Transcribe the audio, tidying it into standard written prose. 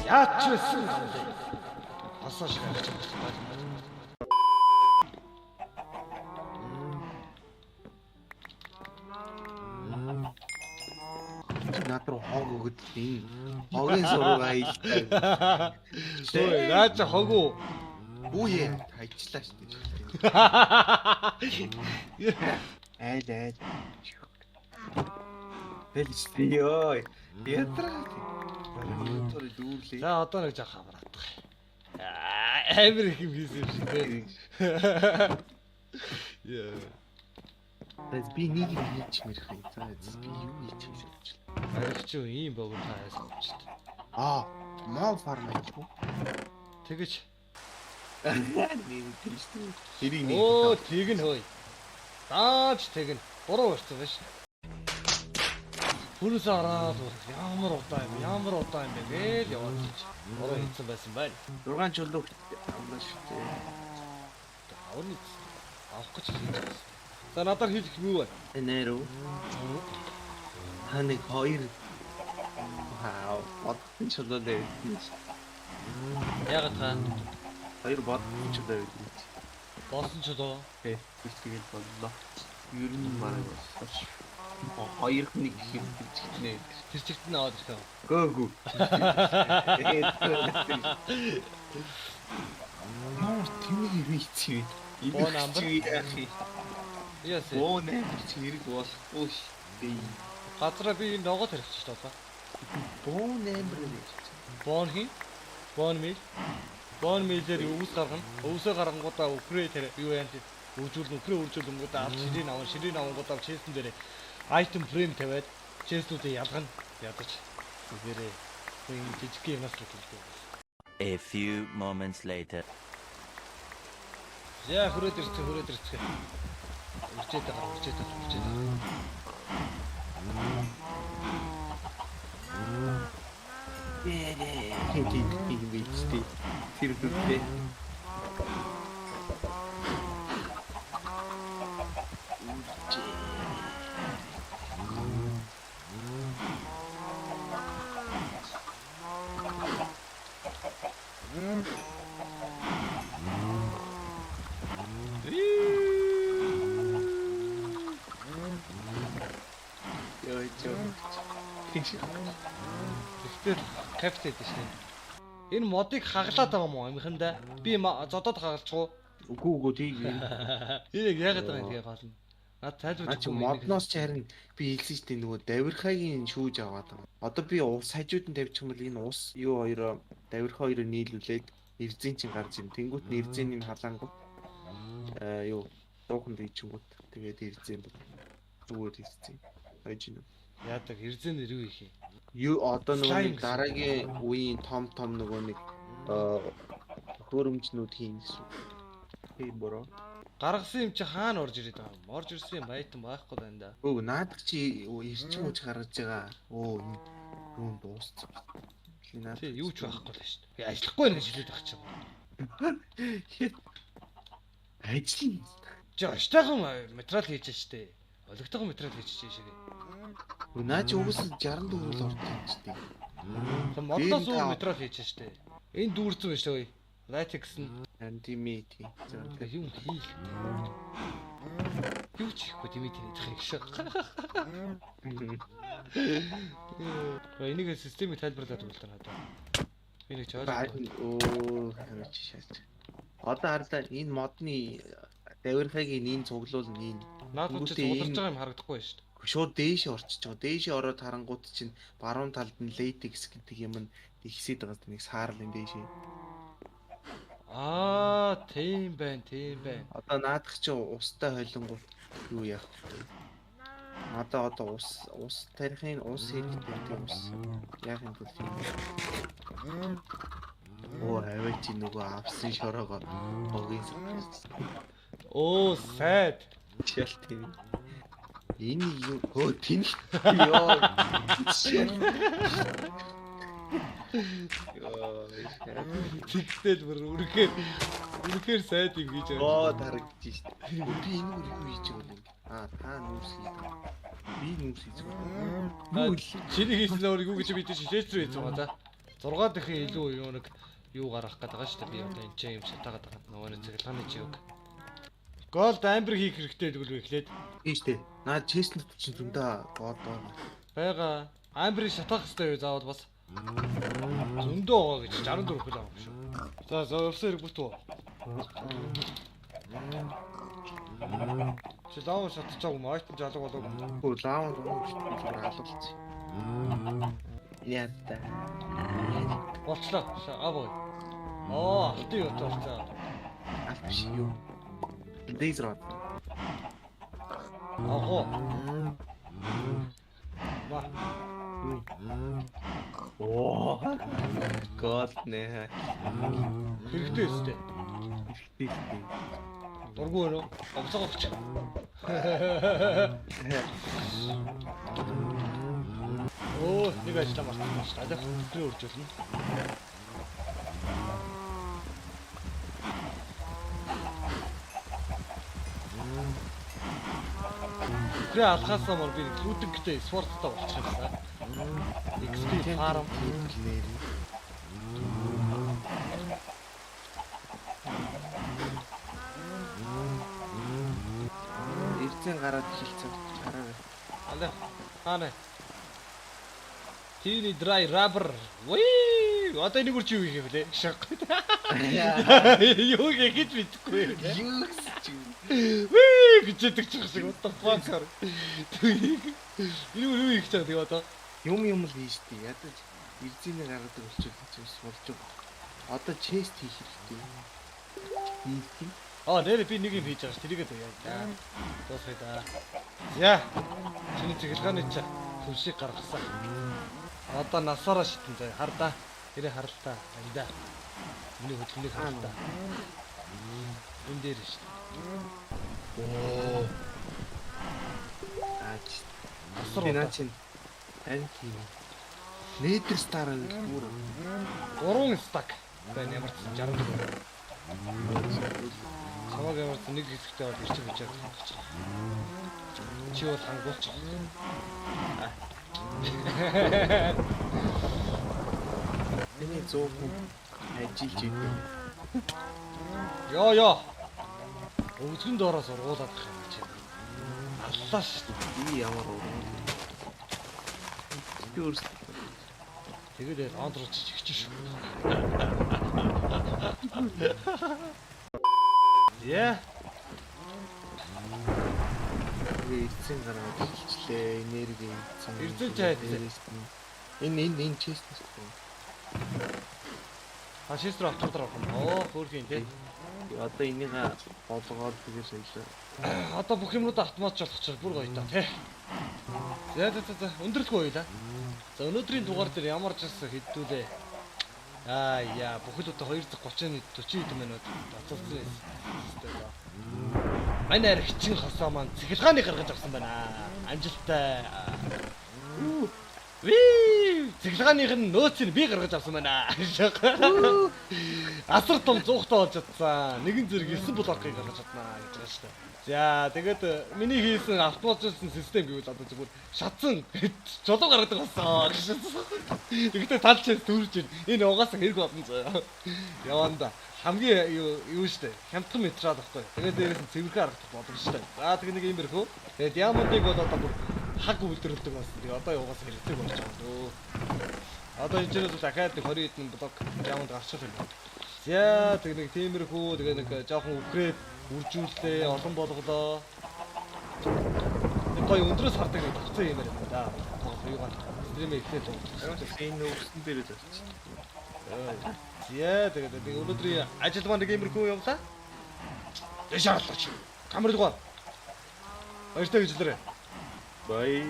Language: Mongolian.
Яач вэ? Хасаа шиг авчих юм байна. Чи над руу хог өгöd энэ хогийн суруугаа хийлээ. Ой, наа чи хог уу? Үгүй ээ, хайчлаа шүү дээ. Айл айл. Тэгэл шүү дээ. Йой. Ядраа. Тэр дүүрлээ. За одоо нэг жаах хамраадах. Аа, амар их юм хийсэн юм шиг тий. Яа. За би нэг юм хийж мэрх юм. За би юу хийж гэж бодчихлоо. Аригч юу ийм богино та хайсан юм чи. Аа, моо фарм хийх үү? Тэгэж. Нэг тэр шүү дээ. Тэрийг нэг. Өө, тэгнэ хөөе. Дааж тэгнэ. Буруу урьсан биш. Хүрээс араад ямар удаан юм, ямар удаан юм бэ гээл яваад чи. Буруу хийсэн байсан байна. 6 чулуу авлаа шүү дээ. Авна авах гэж хийж байсан. За надаар хийх юм юу вэ? Нэр үү? Та нэг хоёр. Вау, бодсон чулуу дээр. Яагаад та Хоёр бодсон чулуу дээр. болсон чулуу? Тэ, тэгэл боллоо. Ер нь бараг боллоо шүү. Хоёр нэг ихээр тэр чигтнэ. Тэр чигт нь аваад ирэх юм. Гөөгүү. Ямар тэмэг юм ийцээ. Боо намбар. Яас. Боо намбар чи хэрэг болохгүй шүү дээ. Газараа би энэ ногоо тарихчих шүү дээ. Боо намбар гэж. Бон хин. Бон мил. Бон милээр өвс гаргана. Өвсөө гаргангуудаа үхрээ тэр юу яа тийм үржүүлнэ, үхрээ үржүүлэнгуудаа авч ширийн авна, ширийн авангуудаа честэн дээр item frame тавиад честүүдээ ялгана. Ядаж. Тэгээрээ энэ жижиг юмнаас л хэлдэг. A few moments later. За хүрээд ирцгээ, хүрээд ирцгээ. Үржээд байгаа, үржээд байгаа, үржээд байгаа. Тийм тийм тийм байж тээ. Тэр дүртэй. Йой жоо. Тэгтэл капт гэдэг шин. Энэ модыг хаглаад байгаа юм уу амихандаа? Би зодоод хагалчих уу? Үгүй үгүй тийм. Энэ яг яагаад байгаа юм тэгээ гол нь. Над тайлбарлаж Наа чи модноос чи харин би хэлсэн шүү дээ нөгөө давирхагийн шүүж аваад байгаа. Одоо би ус хажууд нь тавьчих юм бол энэ ус юу хоёроо давирхаа хоёроо нийлүүлээд эрзэн чинь гарч ирнэ. Тэнгүүт нь эрзэнийг халаангууд аа юу дууханд хийчихэнгүүт тэгээд эрзэн бол зүгээр эрзэн. Ойж гинэ. Яадаг эрзэн юу их юм? Юу одоо нөгөө Slime нэг дараагийн үеийн том том нөгөө нэг хөрөмжнүүд хийн гэсэн. Тийм бороо. Гаргасан юм чи хаана орж ирээд байгаа юм? Орж ирсэн юм айтан байхгүй байна да. Өө наадах чи эрчим хүч гаргаж байгаа. Өө энэ юун дууссан. Наад Тий, юу ч байхгүй л шүү дээ. Би ажиллахгүй нэ гэж хэлээд байх чинь. Ажил. Чи оштойхон материал хийж штэ. Олигтойхон материал хийж шиг. Өө наа чи угсаа 64 л орж ирж штэ. Тэг модноос өөр материал хийж штэ. Энэ дүүрцэн байна штэ. Латекс нь Харин тийм ээ тийм. юм хийл. Юу ч хийхгүй тийм ээ тийм шиг. Энийг системийг тайлбарлаад өгөл та надад. Би нэг ч ойлгохгүй. Өө хараач шаач. Одоо харлаа энэ модны давирхагийн энэ цуглуул нь энэ. Наадад чи цугларч байгаа юм харагдахгүй шүү дээ. Шууд дээшээ орчиж байгаа. Дээшээ ороод харангуут чинь баруун талд нь латекс гэдэг юм нь ихсээд байгаа нэг саарлын дээшээ. Аа, тийм байна, тийм байна. Одоо наадах чи устай холингууд юу яах вэ? Надаа одоо ус тарихын ус хэрэгтэй тийм ус. Яах юм бол тийм. Оо аваа чи нөгөө авсан шороогоо хогийн савсан. Оо, сайд. Шал тийм. Энэ юу хөө тэнх ёо. Ёо. Тэгтэл бүр үнэхээр сайд юм хийж байгаа. Оо дарагдчих шүү дээ. Би энэ бүр юу хийж байгаа юм бэ? Аа та нүүрс хийж байгаа. Би нүүрс хийж байгаа. Юу чиний хийсэн өөр юу гэж мэдээж шээч рүү хийсэн байгаа за. 6 дахин илүү юу нэг юу гаргах гээд байгаа шүү дээ. Би одоо энэ чинь юм шатаагаад байгаа. Нөгөө нэг цэглэгааны чиг. Gold amber хийх хэрэгтэй гэдэг л эхлээд. Тийм шүү дээ. Наа chest дотор чинь зөндөө gold байна. Бага. Amber-ыг шатаах хэрэгтэй юу заавал бас. Зөндөө байгаа гэж 64 хөл авах шүү. За за явсан хэрэг бүтүү. Чи лава шатчих юм item жалга болоогүй. Хөө лава руу зүгээр алуулчих. Яа та. Болчлоо. Аваа. Оо, алтын юу болцоо. Алт биш юу. Blaze rod. Агуу. Ва. Оо. Gold нэ. Хэрэгтэй өстэй. Хэрэгтэй шүү. Дургүй өнөө. Овцоогооч. Оо, нэг ажлаа мартсан шүү дээ. Алих өдрөө үржүүлнэ. Үхрээ алхаасаа мөр би лүтэнхтэй спорттой болчих юмсан. XP farm нэр. Эрзэн гараад хилцээ хараа. Алаа. Хаана? Тини dry rubber. Вии! Одоо энийг үр чи юу хийх вэ? Шаг. Юу хийх гэж мэдэхгүй. Юу гэсэн чи. Вии гэж яддаг ч шиг what the fuck. Энэ юу хийх гэж байгаа тэгээ одоо. Юм юм л хийж тээ. Ядаж эрзэний гаргадаг болчихвол чи бас болж байгаа. Одоо chest хийх хэрэгтэй. Хийх юм. Аа нэр би нэг юм хийж байгаа ш. Тэрийгээ заяа. Дуусгая да. За. Чиний цэглэгааны чи түлшийг гаргасан. Одоо насаараа шитэн заяа. Хар да. Тэрийг харал та. Анда. Миний хөдөлгөөнийг харал та. Энэ дээр ш. Оо. Аа чи. Асар Би наа удаа. чинь харин тийм. Nether Star гэж бүр 3 stack байна ямар ч 64. Чамаг ямар ч нэг хэсэгтээ бол ирчих гэж байгаа гэж. Чи бол хангуулч. Миний 100 хүн ажиллаж идэв. Йоо ёо. Өвзгөн доороос ургуулад ах юм чи. Аллаа шүү. Би ямар ургуул. Би өөрсдөө Тэгээд ондрож чигч шүү. Яа. тэгээ эрзэн гаргаад эхэлчлээ. Энерги эзэн. Эрзэн чи хайцсан. Энэ энэ энэ chest шүү. Фашист руу автобус авах юм. Оо, хөөрхийн тий. Одоо энийг болгоод тэгээ соёлоо. Одоо бүх юмнуудаа автоматж болгочихвол бүр гоё та тий. За за за өндөрлөхгүй хоёлаа. За өнөөдрийн дугаар дээр ямар ч байсан хэддүүлээ. Аа яа бүхэл удаа 2 цаг 30 40 хэдэн минут бацалсан юм. Манай архичин хосоо маань цэглэгааны гаргаж авсан байна. Амжилттай. Ви цэглэгааных нь нөөцийг би гаргаж авсан байна. Асар том 100 таа болж чадсан. Нэгэн зэрэг 9 блокийг гаргаж чаднаа гэж байгаа шүү дээ. За тэгээд миний хийсэн автоматжуулсан систем гэвэл одоо зүгээр шатсан жолоо гаргадаг болсон гэж. Тэгэхдээ тал чээс төрж ийн. Энэ угаасаа хэрэг болно заяа. Яванда хамгийн юу юу штэ. Хямдхан метрал байхгүй. Тэгээд дээрээс нь цэвэрхэн харагдах боломжтой. За тэг нэг иймэрхүү. Тэгээд diamond-ыг бол одоо бүр хаг үйлдвэрлэдэг болсон. Тэгээ одоо угаасаа хэрэгтэй болж байгаа дөө. Одоо энэ чирээс дахиад нэг 20 хэдэн блок diamond гарчих юм байна. За тэг нэг тиймэрхүү тэгээ нэг жоохон үхрээд үржүүллээ, олон болголоо. Нэг гоё өндрөөс хардаг нэг тавцсан юм байна да. Юугаар стрим эхлээл байгаа. Энэ өвсөн дээр л болчих. За тэгээд нэг өнөөдрийн ажил маань нэг иймэрхүү явлаа. Дэш харлаач. Камер руу. Баяртай гэж хэлээрэй. Бай.